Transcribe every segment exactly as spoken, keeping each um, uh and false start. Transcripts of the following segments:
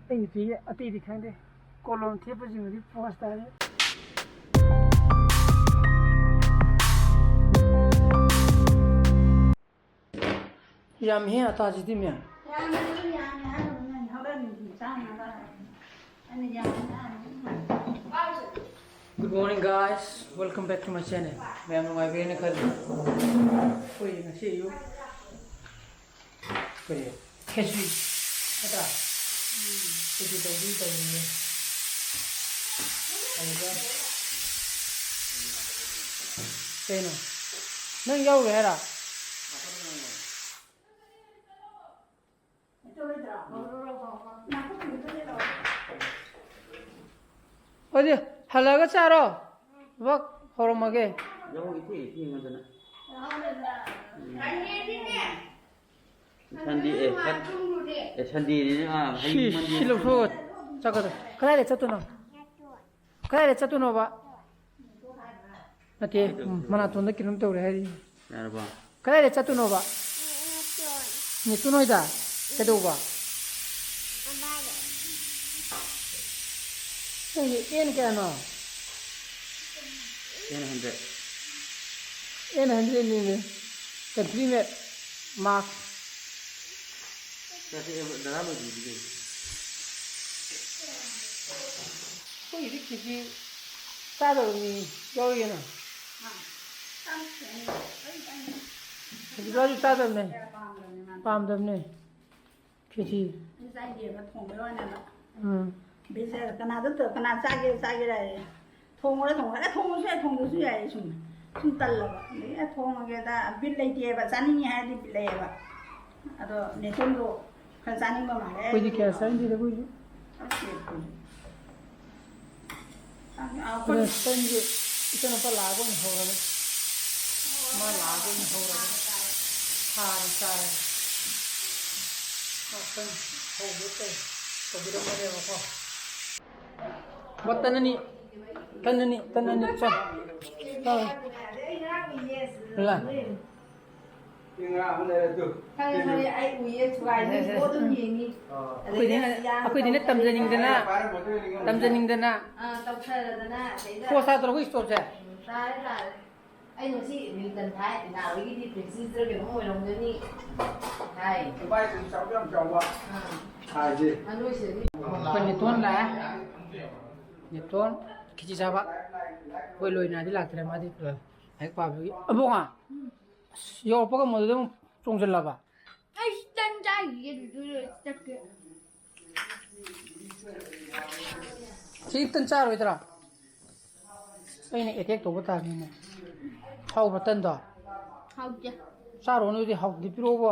ꯑꯩ ꯅꯨꯄꯤꯒꯤ ꯑꯇꯩꯗꯤ ꯈꯪꯗꯦ꯫ ꯀꯣꯂꯣꯝ ꯊꯦꯠꯄꯁꯤꯡꯗꯨꯗꯤ ꯄꯣꯁ ꯇꯥꯔꯦ꯫ ꯌꯥꯝꯃꯤꯍꯦ ꯑꯇꯥꯁꯤꯗꯤ ꯃꯌꯥꯝ꯫ ꯌꯥꯝꯃꯦ, ꯌꯥꯝꯃꯦ ꯍꯥꯏꯔꯨꯅꯨ, ꯅꯪ ꯍꯣꯔꯦꯟ ꯅꯨꯡꯊꯤꯜ ꯆꯥꯅꯕ ꯍꯥꯏꯔꯨꯅꯨ꯫ ꯑꯩꯅ ꯌꯥꯝꯃꯦ ꯍꯥꯏꯔꯨꯅꯨ꯫ Good morning, guys. Welcome back to my channel. ꯃꯌꯥꯝ ꯅꯨꯡꯉꯥꯏꯕꯤꯔꯦꯅ ꯈꯜꯂꯤ꯫ ꯑꯩꯈꯣꯏ ꯉꯁꯤ ꯑꯌꯨꯛ ꯀꯔꯤ? ꯈꯦꯆ꯭ꯔꯤ ꯅꯠꯇ꯭ꯔꯥ? ꯈꯦꯆ꯭ꯔꯤ ꯇꯧꯗꯣꯏ ꯇꯧꯔꯤꯌꯦ꯫ ꯑꯗꯨꯗ ꯀꯩꯅꯣ? ꯅꯪ ꯌꯥꯎꯔꯦ ꯍꯥꯏꯔ? ꯑꯗꯨꯗꯤ ꯍꯜꯂꯛꯑꯒ ꯆꯥꯔꯣ꯫ ꯊꯕꯛ ꯍꯧꯔꯝꯃꯒꯦ꯫ ꯌꯥꯎꯍꯧ ꯏꯊꯤ ꯏꯊꯤ ꯉꯟꯗꯅ꯫ ꯎꯝ꯫ ꯁꯟꯗꯦ, ꯑꯦ, ꯁꯟ-, ꯑꯦ, ꯁꯟꯗꯦꯅꯤꯅ, ꯑꯥ, ꯁꯤ, ꯍꯌꯦꯡ ꯃꯟꯗꯦ꯫ ꯁꯤ ꯂꯧꯊꯣꯛꯑꯒ ꯆꯠꯀꯗ꯭ꯔꯥ? ꯀꯗꯥꯏꯗ ꯆꯠꯇꯣꯏꯅꯣ? ꯀꯗꯥꯏꯗ ꯆꯠꯇꯣꯏꯅꯣꯕ? ꯅꯠꯇꯦ, ꯎꯝ, ꯃꯅꯥꯇꯣꯟꯗ ꯀꯩꯅꯣꯝ ꯇꯧꯔꯦ ꯍꯥꯏꯔꯤ꯫ ꯌꯥꯔꯕꯣ? ꯀꯗꯥꯏꯗ ꯆꯠꯇꯣꯏꯅꯣꯕ? ꯅꯦꯇꯣꯟ ꯍꯣꯏꯗ? ꯀꯩꯗꯧꯕ? ꯅꯪꯒꯤ ꯑꯦꯟ ꯀꯌꯥꯅꯣ? ꯑꯦꯟ ꯍꯟꯗ꯭ꯔꯦꯠ꯫ ꯑꯦꯟ ꯍꯟꯗ꯭ꯔꯦꯠꯅꯤꯅꯦ꯫ ꯀꯟꯇ꯭ꯔꯤ ꯃꯦꯠ ꯃꯥꯔꯛ꯫ ꯆꯠꯁꯦ, ꯗꯗꯥ ꯂꯣꯏꯗ꯭ꯔꯤꯗꯤ ꯀꯩꯅꯣ? ꯑꯩꯈꯣꯏꯒꯤꯗꯤ ꯈꯦꯆꯤ ꯆꯥꯗꯕ ꯃꯤ ꯌꯥꯎꯔꯤꯌꯦꯅ꯫ ꯍꯧꯖꯤꯛꯀꯥꯟꯁꯨ ꯆꯥꯗꯕꯅꯦ꯫ ꯄꯥꯝꯗꯕꯅꯦ꯫ ꯈꯦꯆꯤ꯫ ꯆꯥꯏꯗꯦꯕ, ꯊꯣꯡꯕꯩ ꯋꯥꯅꯦꯕ꯫ ꯎꯝ꯫ ꯕꯤꯖ-, ꯀꯅꯥꯗ ꯇ-, ꯀꯅꯥ ꯆꯥꯒꯦ, ꯆꯥꯒꯦꯔꯥ ꯍꯥꯏꯌꯦ꯫ ꯊꯣꯡꯉꯨꯔ ꯊꯣꯡꯉꯨꯔ ꯊꯣꯡꯉꯁꯨ ꯌꯥꯏ, ꯊꯣꯡꯗ꯭ꯔꯁꯨ ꯌꯥꯏ, ꯁꯨꯝ, ꯁꯨꯝ ꯇꯜꯂꯕ꯫ ꯑꯗꯩ ꯑꯦ, ꯊꯣꯡꯉꯒꯦꯗ, ꯕꯤꯠ ꯂꯩꯇꯦꯕ, ꯆꯥꯅꯤꯡꯉꯦ ꯍꯥꯏꯔꯗꯤ ꯕꯤꯠ ꯂꯩꯌꯦꯕ꯫ ꯑꯗꯣ ꯅꯦꯇꯣꯟꯗꯣ ꯈꯔ ꯆꯥꯅꯤꯡꯕ ꯃꯥꯜꯂꯦ꯫ ꯑꯩꯈꯣꯏꯗꯤ ꯀꯌꯥ ꯆꯥꯅꯤꯡꯗꯦꯗ, ꯑꯩꯈꯣꯏꯁꯨ꯫ ꯆꯥꯅꯤꯡꯗꯦ ꯑꯩꯈꯣꯏꯁꯨ꯫ ꯑꯗꯣ ꯇꯟꯁꯦ ꯏꯆꯟꯅꯨꯄꯥ ꯂꯥꯛꯑꯒ ꯑꯣꯏꯅ ꯍꯧꯔꯒꯦ꯫ ꯃꯥ ꯂꯥꯛꯑꯒ ꯑꯣꯏꯅ ꯍꯧꯔꯒꯦ꯫ ꯍꯥꯟꯅ ꯆꯥꯔꯒꯦ꯫ ꯃꯥ ꯇꯟ ꯍꯧꯒꯦ ꯇꯧ-, ꯇꯧꯕꯤꯔꯝꯕꯅꯦꯕꯀꯣ꯫ ꯕ ꯇꯟ ꯑꯅꯤ, ꯇꯟ ꯑꯅꯤ, ꯇꯟ ꯑꯅꯤ ꯆꯥꯎ꯫ ꯆꯥꯎ꯫ ꯂꯥ꯫ ꯈꯪꯉꯦ, ꯈꯪꯉꯦ, ꯑꯩ ꯎꯏꯌꯦ, ꯊꯨꯒꯥꯏꯕꯒꯤ ꯄꯣꯠ ꯑꯗꯨꯝ ꯌꯦꯡꯉꯤ꯫ ꯑꯥ꯫ ꯑꯗꯩꯗ ꯑꯩꯈꯣꯏꯗꯤ ꯅ-, ꯁꯤꯌꯥ ꯑꯩꯈꯣꯏꯗꯤ ꯅ ꯇꯧꯊꯔꯦ꯫ ꯇꯝꯖꯅꯤꯡꯗꯅ, ꯄꯥꯏꯔꯝꯃꯣ, ꯑꯗꯨ ꯌꯦꯡꯉꯣ꯫ ꯇꯝꯖꯅꯤꯡꯗꯅ꯫ ꯑꯥ, ꯇꯧꯊꯔꯗꯅ ꯑꯗꯩꯗ ꯐꯣꯔ ꯁꯥꯇ꯭ꯔ ꯑꯩꯈꯣꯏ ꯁ꯭ꯇꯣꯞꯁꯦ꯫ ꯎꯝ, ꯇꯥꯔꯦ, ꯇꯥꯔꯦ꯫ ꯑꯩ ꯉꯁꯤ ꯃꯤꯜꯇꯟ ꯊꯥꯏ, ꯏꯅꯥꯎꯒꯤꯗꯤ ꯄ꯭ꯔꯤꯟꯁꯤꯁꯇꯔ ꯀꯩꯅꯣꯝ ꯑꯣꯏꯔꯝꯒꯅꯤ꯫ ꯊꯥꯏ꯫ ꯃꯥꯏꯗꯨꯗꯤ ꯆꯥꯎ ꯌꯥꯝ ꯆꯥꯎꯕ꯫ ꯑꯥ꯫ ꯊꯥꯏꯁꯦ꯫ ꯑꯩꯈꯣꯏ ꯅꯦꯇꯣꯟ ꯂꯥꯛꯑꯦ꯫ ꯅꯦꯇꯣꯟ ꯈꯦꯆꯤ ꯆꯥꯕ꯫ ꯑꯩꯈꯣꯏ ꯂꯣꯏꯅꯥꯗꯤ ꯂꯥꯛꯇ꯭ꯔꯦ, ꯃꯥꯗꯤ ꯂꯥꯏꯔꯤꯛ ꯄꯥꯕꯒꯤ꯫ ꯑꯕꯣꯉꯥ! ꯑꯁ, ꯌꯧꯔꯛꯄꯒ ꯃꯗꯨꯗ ꯑꯃꯨꯛ ꯆꯣꯡꯁꯤꯜꯂꯕ? ꯑꯩ ꯇꯟ ꯆꯥꯈꯤꯒꯦ, ꯑꯗꯨꯗ ꯆꯠꯀꯦ꯫ ꯁꯤ ꯇꯟ ꯆꯥꯔꯣꯏꯗ꯭ꯔꯥ? ꯑꯩꯅ ꯑꯦꯇꯦꯛ ꯇꯧꯕ ꯇꯥꯕꯅꯤꯅꯦ꯫ ꯍꯥꯎꯕ꯭ꯔꯥ ꯇꯟꯗꯣ? ꯍꯥꯎꯇꯦ꯫ ꯆꯥꯔꯣ ꯅꯣꯏꯗꯤ, ꯍꯥꯎꯇꯗꯤ ꯄꯤꯔꯛꯑꯣꯕꯣ꯫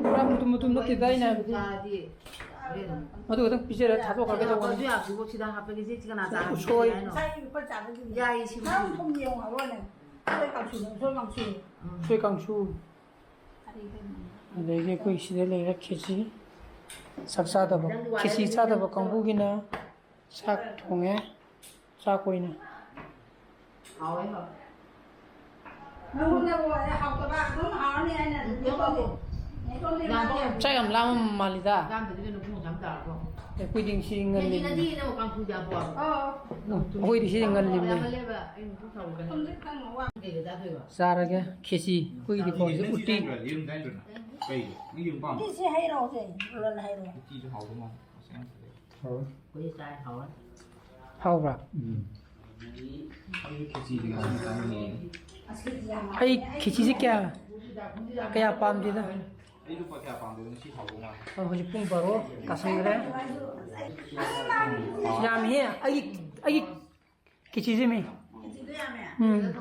ꯄꯨꯔꯥ ꯃꯇꯨꯝ ꯃꯇꯨꯝ ꯅꯠꯇꯦꯗ ꯑꯩꯅ ꯍꯥꯏꯕꯗꯤ꯫ ꯆꯥꯗꯤ꯫ ꯃꯗꯨ ꯈꯛꯇꯪ ꯄꯤꯖꯔ ꯊꯥꯗꯣꯛꯈ꯭ꯔꯒꯦ ꯁꯤꯗ ꯇꯧꯕꯅꯤ꯫ ꯍꯥꯞꯄꯁꯨ ꯌꯥꯕꯗꯨꯕꯨ ꯁꯤꯗ ꯍꯥꯞꯄꯒꯦ, ꯁꯤ ꯀꯅꯥ ꯆꯥ ꯍꯥꯞꯄꯤꯒꯦ ꯎꯁꯣꯏ꯫ ꯍꯥꯏꯅꯣ? ꯉꯁꯥꯏ ꯂꯨꯄꯥ ꯆꯥꯕꯗꯨꯅꯤ꯫ ꯌꯥꯏꯌꯦ, ꯁꯤꯕꯨꯗꯤ꯫ ꯅꯪ ꯊꯨꯝ ꯌꯦꯡꯉꯨ ꯍꯥꯏꯕ ꯋꯥꯅꯦ꯫ ꯎꯁꯣꯏ ꯀꯥꯡꯁꯨꯅꯦ, ꯎꯁꯣꯏ ꯀꯥꯡꯁꯨ꯫ ꯎꯝ꯫ ꯎꯁꯣꯏ ꯀꯥꯡꯁꯨ꯫ ꯑꯗꯒꯤ ꯑꯩꯈꯣꯏ ꯁꯤꯗ ꯂꯩꯔꯦ ꯈꯦꯆꯤ꯫ ꯆꯥꯛ ꯆꯥꯗꯕ, ꯈꯦꯆꯤ ꯆꯥꯗꯕ ꯀꯥꯡꯕꯨꯒꯤꯅ ꯆꯥꯛ ꯊꯣꯡꯉꯦ꯫ ꯆꯥꯛ ꯑꯣꯏꯅ꯫ ꯍꯥꯎꯋꯦ, ꯍꯥꯎꯋꯦ꯫ ꯅꯉꯣꯟꯗꯕꯨ ꯍꯥꯎꯇꯕ ꯑꯗꯨꯝ ꯍꯥꯎꯔꯅꯤ ꯍꯥꯏꯅ ꯑꯗꯨꯝ ꯌꯣꯠꯂꯣ꯫ ꯆꯥꯛ ꯌꯥꯝ ꯂꯥꯝꯃ ꯃꯥꯜꯂꯤꯗ꯫ ꯂꯥꯝꯗꯗꯤ ꯀꯩꯅꯣ ꯄꯨꯡ ꯀꯌꯥ ꯇꯥꯔꯕꯣ? ꯑꯦ, ꯑꯩꯈꯣꯏꯗꯤ ꯁꯤ ꯉꯜꯂꯤꯕꯅꯤ꯫ ꯀꯦꯖꯤꯅꯗꯤ ꯅꯪ ꯀꯥꯡꯁꯨꯗꯤ ꯍꯥꯞꯄꯣ꯫ ꯑꯣ꯫ ꯑꯩꯈꯣꯏꯗꯤ ꯁꯤ ꯉꯜꯂꯤꯕꯅꯤ꯫ ꯌꯥꯝꯃꯜꯂꯦꯕ, ꯑꯩ ꯃꯄꯨꯛ ꯊꯜꯂꯦ꯫ ꯊꯨꯝꯁꯦ ꯈꯤꯇꯪ ꯋꯥꯠ- ꯀꯩꯒ ꯆꯥꯗꯣꯏꯕ? ꯆꯥꯔꯒꯦ꯫ ꯈꯦꯆꯤ ꯑꯩꯈꯣꯏꯒꯤꯗꯤ ꯀꯣꯟꯁꯦ ꯎꯇꯤ꯫ ꯌꯦꯔꯨꯝ ꯆꯥꯅꯤꯡꯗ꯭ꯔꯣ? ꯌꯦꯔꯨꯝ ꯆꯥꯅꯤꯡꯗ꯭ꯔꯣ? ꯀꯩꯒꯤ? ꯅꯪ ꯌꯦꯔꯨꯝ ꯄꯥꯝꯕ꯭ꯔꯣ? ꯎꯇꯤꯁꯦ ꯍꯩꯔꯛꯑꯣꯁꯦ, ꯂꯣꯜꯂ ꯍꯩꯔꯛꯑꯣ꯫ ꯎꯇꯤꯁꯨ ꯍꯥꯎꯗꯧ ꯃꯥꯜꯂꯦ꯫ ꯍꯥꯎꯋꯦ꯫ ꯑꯩꯈꯣꯏ ꯆꯥꯏ, ꯍꯥꯎꯋꯦ꯫ ꯍꯥꯎꯕ꯭ꯔꯥ? ꯎꯝ꯫ ꯑꯩ ꯈꯦꯆꯤꯁꯦ ꯉꯁꯤ ꯆꯥꯅꯤꯡꯉꯦ꯫ ꯑꯩ ꯈꯦꯆꯤꯁꯦ ꯀꯌꯥ, ꯀꯌꯥ ꯄꯥꯝꯗꯦꯗ꯫ ꯑꯩ ꯂꯨꯄꯥ ꯀꯌꯥ ꯄꯥꯝꯗꯦꯗ, ꯉꯁꯤ ꯍꯥꯎꯗꯧ ꯃꯥꯜꯂꯦ꯫ ꯑꯣ, ꯍꯧꯖꯤꯛ ꯄꯨꯡ ꯕꯥꯔꯣ ꯇꯥꯁꯟꯈ꯭ꯔꯦ꯫ ꯌꯥꯝꯃꯤꯍꯦ, ꯑꯩꯒꯤ, ꯑꯩꯒꯤ ꯈꯦꯆꯤꯁꯦ ꯃꯤ꯫ ꯎꯝ꯫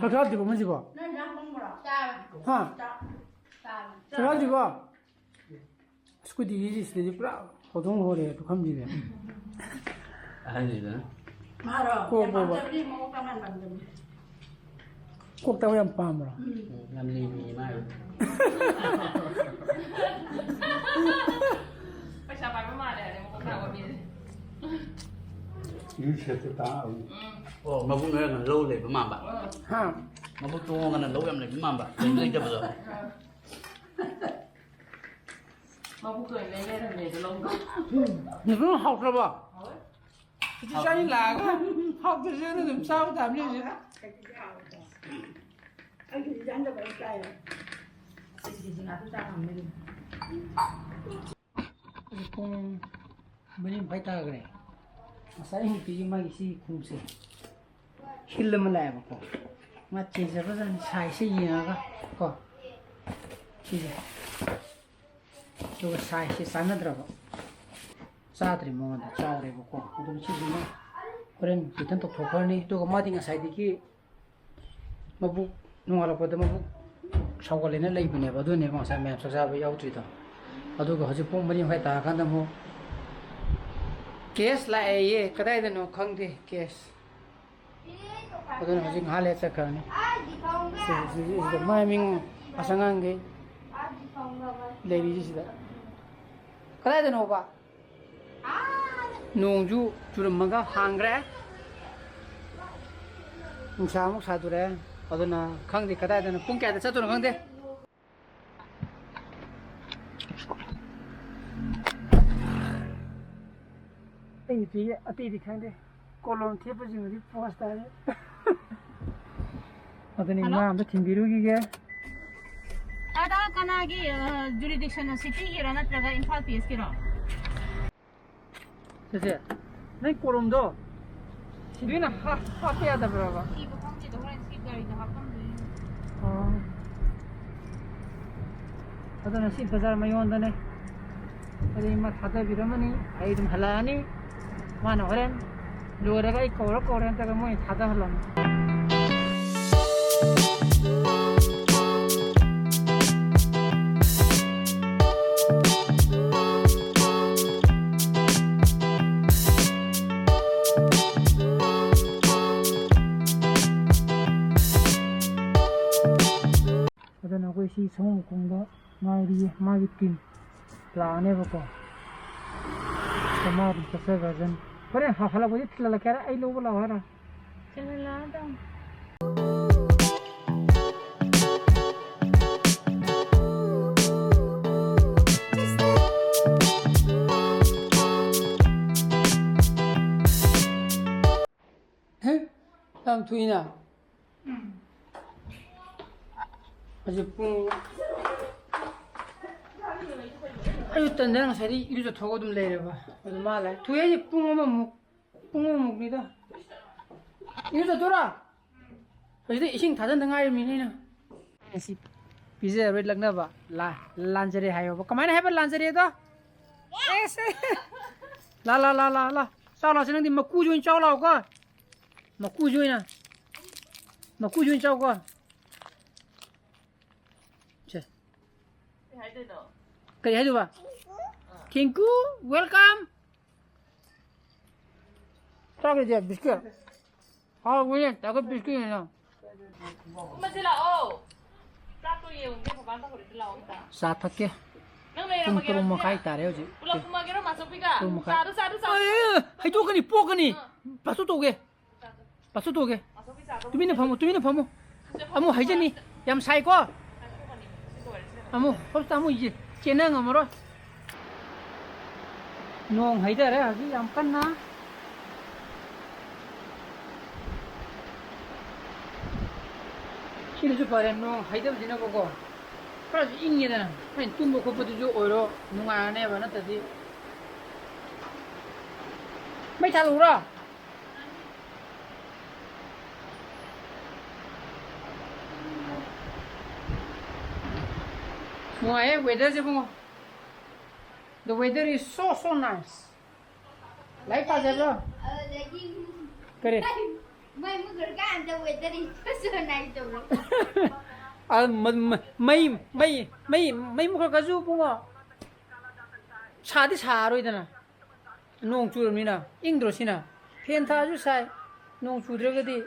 ꯆꯥꯛ ꯆꯥꯗ꯭ꯔꯤꯕꯣ ꯃꯁꯤꯕꯣ? ꯍꯥ? ꯆꯥꯛ ꯆꯥꯗ꯭ꯔꯤꯕꯣ? ꯑꯁ, ꯑꯩꯈꯣꯏꯗꯤ ꯁꯤꯗꯗꯤ ꯄꯨꯔꯥ ꯍꯧꯗꯣꯡ ꯍꯣꯔꯦ ꯄꯨꯈꯝꯁꯤꯗꯤ꯫ ꯑꯍꯟꯁꯤꯗꯅ꯫ ꯃꯥꯔꯣ? ꯀꯣꯛ ꯌꯥꯝ ꯄꯣꯕ꯫ ꯄꯥꯝꯖꯕꯅꯤ, ꯃꯑꯣꯡ ꯇꯧ ꯌꯥꯝ ꯄꯥꯝꯖꯕꯅꯤ꯫ ꯀꯣꯛ ꯇꯧ ꯌꯥꯝ ꯄꯥꯝꯕ꯭ꯔꯣ? ꯎꯝ꯫ ꯌꯥꯝ ꯂꯤꯡꯉꯤ ꯃꯥ꯫ ꯄꯩꯁꯥ ꯄꯥꯏꯕ ꯃꯥꯜꯂꯦ ꯍꯥꯏꯔꯦ ꯃꯀꯣꯛ ꯇꯥꯕ ꯃꯤꯁꯦ꯫ ꯏꯔꯨ ꯁꯦꯠꯇ ꯇꯥ꯫ ꯎꯝ꯫ ꯑꯣ, ꯃꯕꯨꯛ ꯅꯣꯏꯔꯒꯅ ꯂꯧ ꯂꯩꯕ ꯃꯥꯟꯕ꯫ ꯍꯥ? ꯃꯕꯨꯛ ꯇꯣꯡꯉꯒꯅ ꯂꯧ ꯌꯥꯝ ꯂꯩꯕ ꯃꯥꯟꯕ꯫ ꯂꯩꯕ ꯂꯩꯇꯕꯗꯣ꯫ ꯃꯕꯨꯛ ꯂꯣꯏ ꯂꯩ ꯂꯩꯔꯝꯃꯦ ꯑꯗꯨ ꯂꯧꯒ꯫ ꯅꯨꯄꯤ ꯍꯥꯎꯇ꯭ꯔꯕꯣ? ꯍꯥꯎꯋꯦ꯫ ꯏꯆꯦ ꯆꯥꯅꯤ ꯂꯥꯛꯑꯒ ꯍꯥꯎꯇ꯭ꯔꯁꯨ ꯑꯗꯨꯝ ꯆꯥꯕ ꯇꯥꯕꯅꯤ ꯍꯧꯖꯤꯛ꯫ ꯑꯩꯒꯤꯗꯤ ꯌꯥꯝꯗꯕ ꯑꯩ ꯆꯥꯏꯌꯦ꯫ ꯑꯩꯗꯤ ꯀꯦꯖꯤ ꯉꯥꯛꯇ ꯆꯥ ꯉꯝꯅꯤ ꯑꯗꯨꯝ꯫ ꯍꯧꯖꯤꯛ ꯄꯨꯡ ꯃꯔꯤ ꯃꯈꯥꯏ ꯇꯥꯈ꯭ꯔꯦ꯫ ꯉꯁꯥꯏ ꯅꯨꯄꯤꯒꯤ ꯃꯥꯒꯤ ꯁꯤ ꯈꯣꯡꯎꯞꯁꯦ ꯍꯤꯜ ꯑꯃ ꯂꯥꯛꯑꯦꯕꯀꯣ꯫ ꯃꯥ ꯆꯦꯟꯖꯕꯖꯥꯠꯅꯤ ꯁꯥꯏꯖꯁꯦ ꯌꯦꯡꯉꯒ ꯀꯣ꯫ ꯁꯤꯁꯦ꯫ ꯑꯗꯨꯒ ꯁꯥꯏꯖꯁꯦ ꯆꯥꯟꯅꯗ꯭ꯔꯕ꯫ ꯆꯥꯗ꯭ꯔꯦ ꯃꯉꯣꯟꯗ, ꯆꯥꯎꯔꯦꯕꯀꯣ꯫ ꯑꯗꯨꯅ ꯁꯤꯁꯤꯃ ꯍꯣꯔꯦꯟ return ꯇꯧꯊꯣꯛꯈ꯭ꯔꯅꯤ꯫ ꯑꯗꯨꯒ ꯃꯥꯗꯤ ꯉꯁꯥꯏꯗꯒꯤ ꯃꯕꯨꯛ ꯅꯣꯡꯉꯥꯜꯂꯛꯄꯗ ꯃꯕꯨꯛ ꯁꯥꯎꯒꯠꯂꯦꯅ ꯂꯩꯕꯅꯦꯕ꯫ ꯑꯗꯨꯅꯦꯕ ꯉꯁꯥꯏ ꯃꯌꯥꯝ ꯆꯥꯛ ꯆꯥꯕ ꯌꯥꯎꯗ꯭ꯔꯤꯗꯣ꯫ ꯑꯗꯨꯒ ꯍꯧꯖꯤꯛ ꯄꯨꯡ ꯃꯔꯤ ꯃꯈꯥꯏ ꯇꯥꯔꯀꯥꯟꯗ ꯑꯃꯨꯛ ꯀꯦꯁ ꯂꯥꯛꯑꯦꯌꯦ꯫ ꯀꯗꯥꯏꯗꯅꯣ ꯈꯪꯗꯦ ꯀꯦꯁ꯫ ꯑꯗꯨꯅ ꯍꯧꯖꯤꯛ ꯉꯥꯏꯍꯥꯛ ꯂꯩꯔ ꯆꯠꯈ꯭ꯔꯅꯤ꯫ ꯁꯤ, ꯁꯤ, ꯁꯤ, ꯁꯤꯗ ꯃꯥꯏ ꯃꯤꯡ ꯑꯁ ꯑꯉꯥꯡꯈꯩ ꯂꯩꯔꯤꯁꯤ ꯁꯤꯗ꯫ ꯀꯗꯥꯏꯗꯅꯣꯕ? ꯅꯣꯡꯁꯨ ꯆꯨꯔꯝꯃꯒ ꯍꯥꯡꯈ꯭ꯔꯦ꯫ ꯅꯨꯡꯁꯥ ꯑꯃꯨꯛ ꯁꯥꯗꯣꯔꯛꯑꯦ꯫ ꯑꯗꯨꯅ ꯈꯪꯗꯦ ꯀꯗꯥꯏꯗꯅꯣ, ꯄꯨꯡ ꯀꯌꯥꯗ ꯆꯠꯇꯣꯏꯅꯣ ꯈꯪꯗꯦ꯫ ꯑꯩ ꯅꯨꯄꯤꯒꯤ ꯑꯇꯩꯗꯤ ꯈꯪꯗꯦ, ꯀꯣꯂꯣꯝ ꯊꯦꯠꯄꯁꯤꯡꯗꯨꯗꯤ ꯄꯣꯁ ꯇꯥꯔꯦ꯫ ꯑꯗꯨꯅꯤ ꯍꯜꯂꯣ? ꯏꯃꯥ ꯑꯝꯇ ꯊꯤꯟꯕꯤꯔꯨꯈꯤꯒꯦ꯫ ꯑꯗ ꯀꯅꯥꯒꯤ, ꯑ, jurisdiction ꯅꯣ? ꯁꯤꯇꯤꯒꯤꯔꯣ ꯅꯠꯇ꯭ꯔꯒ ꯏꯝꯐꯥꯜ ꯄꯤ ꯑꯦꯁ ꯀꯤꯔꯣ? ꯆꯦꯆꯦ, ꯅꯪ ꯀꯣꯂꯣꯝꯗꯣ ꯁꯤꯗ ꯑꯣꯏꯅ ꯍꯥꯞ-, ꯍꯥꯞꯄ ꯌꯥꯗꯕ꯭ꯔꯕ? ꯊꯤꯕ ꯈꯪꯗꯦꯗ, ꯍꯣꯔꯦꯟ ꯁꯤ ꯒꯥꯔꯤꯗ ꯍꯥꯞꯄꯝꯗꯣꯏꯅꯤ꯫ ꯑꯣ꯫ ꯑꯗꯨꯅ ꯁꯤ ꯕꯖꯥꯔ ꯃꯌꯣꯟꯗꯅꯦ꯫ ꯑꯗꯩ ꯃꯥ ꯊꯥꯗꯕꯤꯔꯝꯃꯅꯤ, ꯑꯩ ꯑꯗꯨꯝ ꯍꯜꯂꯛꯑꯅꯤ꯫ ꯃꯥꯅ ꯍꯣꯔꯦꯟ ꯂꯣꯏꯔꯒ ꯑꯩ ꯀꯧꯔ ꯀꯧꯔ ꯅꯠꯇ꯭ꯔꯒ ꯃꯣꯏ ꯊꯥꯗꯍꯜꯂꯝꯃꯤ꯫ ꯑꯗꯨꯅ ꯑꯩꯈꯣꯏ ꯁꯤ ꯁꯒꯣꯜ ꯈꯣꯡꯗ ꯉꯥꯏꯔꯤꯌꯦ, ꯃꯥꯒꯤ ꯇꯤꯝ ꯂꯥꯛꯑꯅꯦꯕꯀꯣ꯫ ꯑꯗ ꯃꯥ ꯑꯗꯨꯝ ꯆꯠꯆꯈ꯭ꯔꯖꯅꯤ꯫ ꯍꯣꯔꯦꯟ ꯍ-, ꯍꯜꯂꯛꯄꯗꯤ ꯊꯤꯜꯍꯜꯂꯛꯀꯦ ꯍꯥꯏꯔ ꯑꯩ ꯂꯧꯕ ꯂꯥꯛꯑꯣ ꯍꯥꯏꯔ? ꯍꯦ? ꯌꯥꯝ ꯊꯨꯏꯅ꯫ ꯍꯧꯖꯤꯛ ꯄꯨꯡ, ꯑꯩꯁꯨ ꯇꯟꯗꯅ ꯉꯁꯥꯏꯗꯩ ꯏꯔꯨꯖꯊꯣꯛꯑꯒ ꯑꯗꯨꯝ ꯂꯩꯔꯦꯕ꯫ ꯑꯗꯨ ꯃꯥ ꯂꯥꯛꯑꯦ꯫ ꯊꯨꯏ ꯍꯥꯏꯁꯦ ꯄꯨꯡ ꯑꯃꯃꯨꯛ, ꯄꯨꯡ ꯑꯃꯃꯨꯛꯅꯤꯗ꯫ ꯏꯔꯨꯖꯗꯣꯏꯔꯥ? ꯍꯧꯖꯤꯛꯇ ꯏꯁꯤꯡ ꯊꯥꯖꯟꯗ ꯉꯥꯏꯔꯤꯕꯅꯤꯅ ꯑꯩꯅ꯫ ꯉꯁꯤ ꯄꯤꯖꯔꯔꯣꯏ ꯂꯛꯅꯕ꯫ ꯂꯥ-, ꯂꯥꯟꯖꯔꯦ ꯍꯥꯏꯌꯣꯕ꯫ ꯀꯃꯥꯏꯅ ꯍꯥꯏꯕ ꯂꯥꯟꯖꯔꯦꯗꯣ? ꯑꯦꯁ! ꯂꯥ, ꯂꯥ, ꯂꯥ, ꯂꯥ, ꯂꯥ꯫ ꯆꯥꯎ ꯂꯥꯎꯁꯦ ꯅꯪꯗꯤ ꯃꯀꯨꯁꯨ ꯑꯣꯏꯅ ꯆꯥꯎ ꯂꯥꯎꯀꯣ꯫ ꯃꯀꯨꯁꯨ ꯑꯣꯏꯅ꯫ ꯃꯀꯨꯁꯨ ꯑꯣꯏꯅ ꯆꯥꯎꯀꯣ꯫ ꯁꯦ꯫ ꯀꯩ ꯍꯥꯏꯗꯣꯏꯅꯣ? ꯀꯩ ꯍꯥꯏꯗꯣꯏꯕ? ꯑꯥ꯫ Thank you, welcome꯫ ꯆꯥꯈ꯭ꯔꯗꯤ ꯕꯤꯁꯀꯤꯠ꯫ ꯍꯥꯎꯕꯅꯦ, ꯆꯥꯈꯠ ꯕꯤꯁꯀꯤꯠꯅꯤꯅ꯫ ꯀꯨꯝꯃꯁꯤ ꯂꯥꯛꯑꯣ꯫ ꯆꯥꯛꯇꯣ ꯌꯦꯡꯉꯨꯒꯦ, ꯕꯕꯥꯅ ꯇꯧꯍꯧꯔꯤꯗꯣ ꯂꯥꯛꯑꯣ ꯑꯝꯇ꯫ ꯆꯥ ꯊꯛꯀꯦ꯫ ꯅꯪ ꯄꯨꯡ ꯂꯩꯔꯝꯃꯒꯦꯔꯣ ꯇꯔꯨꯛ ꯁꯤꯗ? ꯃꯈꯥꯏ ꯇꯥꯔꯦ ꯍꯧꯖꯤꯛ꯫ ꯄꯨꯂꯞ ꯀꯨꯝꯃꯒꯦꯔꯣ, ꯃꯥꯆꯧꯕꯤꯒ? ꯇꯔꯨꯛ ꯃꯈꯥꯏ꯫ ꯆꯥꯗꯣ, ꯆꯥꯗꯣ, ꯆꯥꯗꯣ꯫ ꯑꯦ, ꯑꯦ, ꯑꯦ, ꯍꯩꯗꯣꯛꯀꯅꯤ, ꯄꯣꯛꯀꯅꯤ꯫ ꯑꯥ꯫ ꯄꯥꯁꯨ ꯇꯧꯒꯦ꯫ ꯄꯥꯁꯨ ꯇꯧꯒꯦ꯫ ꯇꯨꯃꯤꯟꯅ ꯐꯝꯃꯨ, ꯇꯨꯃꯤꯟꯅ ꯐꯝꯃꯨ꯫ ꯑꯃꯨꯛ ꯍꯥꯏꯖꯅꯤ꯫ ꯌꯥꯝ ꯁꯥꯏꯀꯣ? ꯑꯃꯨꯛ ꯍꯣꯁꯇꯥ ꯑꯃꯨꯛ ꯌꯦ-, ꯆꯦꯟꯅ ꯉꯝꯃꯔꯣꯏ꯫ ꯅꯣꯡ ꯍꯩꯊꯔꯦ ꯍꯧꯖꯤꯛ ꯌꯥꯝ ꯀꯟꯅ꯫ ꯁꯤꯅꯁꯨ ꯐꯔꯦ, ꯅꯣꯡ ꯍꯩꯊꯕꯁꯤꯅꯀꯣ, ꯈꯔꯁꯨ ꯏꯪꯉꯦꯗꯅ꯫ ꯑꯩꯅ ꯇꯨꯝꯕ ꯈꯣꯠꯄꯗꯨꯁꯨ ꯑꯣꯏꯔꯣ, ꯅꯨꯡꯉꯥꯏꯔꯅꯦꯕ, ꯅꯠꯇ꯭ꯔꯗꯤ꯫ ꯃꯩ ꯊꯥꯜꯂꯨꯔꯣ? ꯅꯨꯡꯉꯥꯏꯌꯦ weatherꯁꯦ ꯏꯕꯨꯡꯉꯣ꯫ The weather is so, so nice. ꯂꯥꯏꯔꯤꯛ ꯄꯥꯖꯕ꯭ꯔꯣ? ꯑꯗꯨꯗꯒꯤ ꯀꯔꯤ? ꯃꯩ ꯃꯨꯠꯈ꯭ꯔꯀꯥꯟꯗ weather is so nice ꯇꯧꯔꯣ꯫ ꯑ, ꯃ-, ꯃ-, ꯃꯩ, ꯃꯩ, ꯃꯩ, ꯃꯩ ꯃꯨꯠꯈ꯭ꯔꯒꯁꯨ ꯏꯕꯨꯡꯉꯣ, ꯁꯥꯗꯤ ꯁꯥꯔꯣꯏꯗꯅ꯫ ꯅꯣꯡ ꯆꯨꯔꯕꯅꯤꯅ ꯏꯪꯗ꯭ꯔꯣ ꯁꯤꯅ? ꯐꯦꯟ ꯊꯥꯔꯁꯨ ꯁꯥꯏ, ꯅꯣꯡ ꯆꯨꯗ꯭ꯔꯒꯗꯤ꯫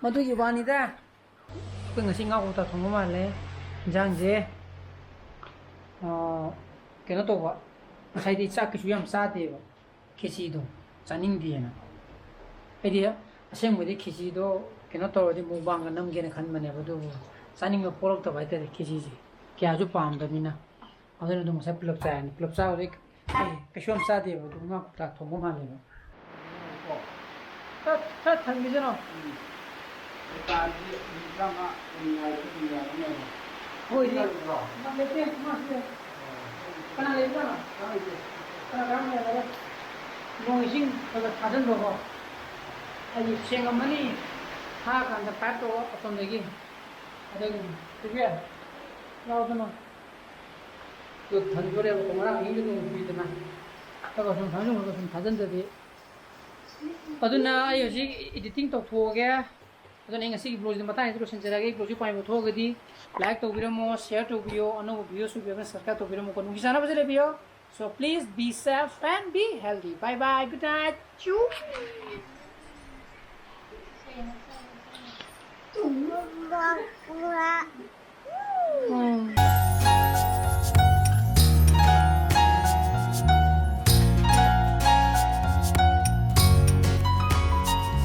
ꯃꯗꯨꯒꯤ ꯋꯥꯅꯤꯗ꯫ ꯑꯩꯈꯣꯏ ꯉꯁꯤ ꯉꯥ ꯀꯧꯇꯥ ꯊꯣꯡꯕ ꯃꯥꯜꯂꯦ ꯏꯟꯖꯥꯡꯁꯦ꯫ ꯑꯥ, ꯀꯩꯅꯣ ꯇꯧꯕ, ꯉꯁꯥꯏꯗꯤ ꯆꯥꯛ ꯀꯩꯁꯨ ꯌꯥꯝ ꯆꯥꯗꯦꯕ, ꯈꯦꯆꯤꯗꯣ ꯆꯥꯅꯤꯡꯗꯦꯅ꯫ ꯑꯩꯗꯤ ꯑꯁꯦꯡꯕꯗꯤ ꯈꯦꯆꯤꯗꯣ ꯀꯩꯅꯣ ꯇꯧꯔꯗꯤ ꯃꯨꯛꯕꯥꯡꯒ ꯅꯝꯒꯦꯅ ꯈꯟꯕꯅꯦꯕ, ꯑꯗꯨꯕꯨ ꯆꯥꯅꯤꯡꯕ ꯄꯣꯛꯂꯛꯇꯕ ꯍꯥꯏꯇꯥꯔꯦ ꯈꯦꯆꯤꯁꯦ꯫ ꯀꯌꯥꯁꯨ ꯄꯥꯝꯗꯕꯅꯤꯅ꯫ ꯑꯗꯨꯅ ꯑꯗꯨꯝ ꯉꯁꯥꯏ ꯄꯨꯂꯞ ꯆꯥꯔꯅꯤ꯫ ꯄꯨꯂꯞ ꯆꯥꯕꯗꯤ ꯑꯩ ꯀꯩꯁꯨ ꯌꯥꯝ ꯆꯥꯗꯦꯕ, ꯑꯗꯨꯝ ꯉꯥ ꯀꯧꯇꯥ ꯊꯣꯡꯕ ꯃꯥꯜꯂꯦꯕ꯫ ꯈꯔ, ꯈꯔ ꯊꯝꯈꯤꯁꯤꯔꯣ? ꯍꯣꯏ, ꯂꯩꯇꯦ, ꯃꯥꯁꯨ ꯂꯩ꯫ ꯀꯅꯥ ꯂꯩꯕꯖꯥꯠꯅꯣ? ꯀꯅꯥ ꯀꯅꯥ ꯂꯩꯔꯒ ꯅꯣꯡ ꯏꯁꯤꯡ ꯈꯔ ꯈꯔ ꯊꯥꯖꯤꯟꯕꯀꯣ꯫ ꯑꯩ ꯁꯦꯡꯉꯝꯃꯅꯤ꯫ ꯊꯥꯔꯀꯥꯟꯗ ꯄꯥꯏꯞ ꯇꯧꯔ ꯑꯁꯣꯝꯗꯒꯤ꯫ ꯑꯗꯒꯤ ꯁꯤꯕꯤ, ꯂꯥꯎꯗꯅ꯫ ꯑꯗꯨ ꯊꯟꯗꯣꯔꯦꯕꯀꯣ, ꯉꯔꯥꯡ ꯑꯍꯤꯡꯗ ꯅꯣꯡ ꯆꯨꯏꯗꯅ꯫ ꯑꯗꯨꯒ ꯁꯨꯝ ꯊꯥꯖꯤꯟꯈ꯭ꯔꯒ ꯁꯨꯝ ꯊꯥꯖꯤꯟꯗ꯭ꯔꯗꯤ꯫ ꯑꯗꯨꯅ ꯑꯩ ꯍꯧꯖꯤꯛ editing ꯇꯧꯊꯣꯛꯑꯒꯦ꯫ ꯑꯗꯨꯅ ꯑꯩ ꯉꯁꯤꯒꯤ vlogꯁꯤꯗꯤ ꯃꯇꯥꯡꯁꯤꯗ ꯂꯣꯏꯁꯤꯟꯖꯔꯒꯦ꯫ Vlogꯁꯤ ꯄꯥꯝꯕꯤꯕ ꯊꯣꯛꯑꯒꯗꯤ like ꯇꯧꯕꯤꯔꯝꯃꯣ, share ꯇꯧꯕꯤꯌꯣ, ꯑꯅꯧꯕ videoꯁꯨ ꯎꯕꯤꯔꯒꯅ subscribe ꯇꯧꯕꯤꯔꯝꯃꯣꯀꯣ꯫ ꯅꯨꯡꯁꯤ ꯆꯥꯟꯅꯕꯁꯦ ꯂꯩꯕꯤꯌꯣ꯫ So please be safe and be healthy. Bye bye. Good night. ꯆꯨ꯫ ꯎꯝ꯫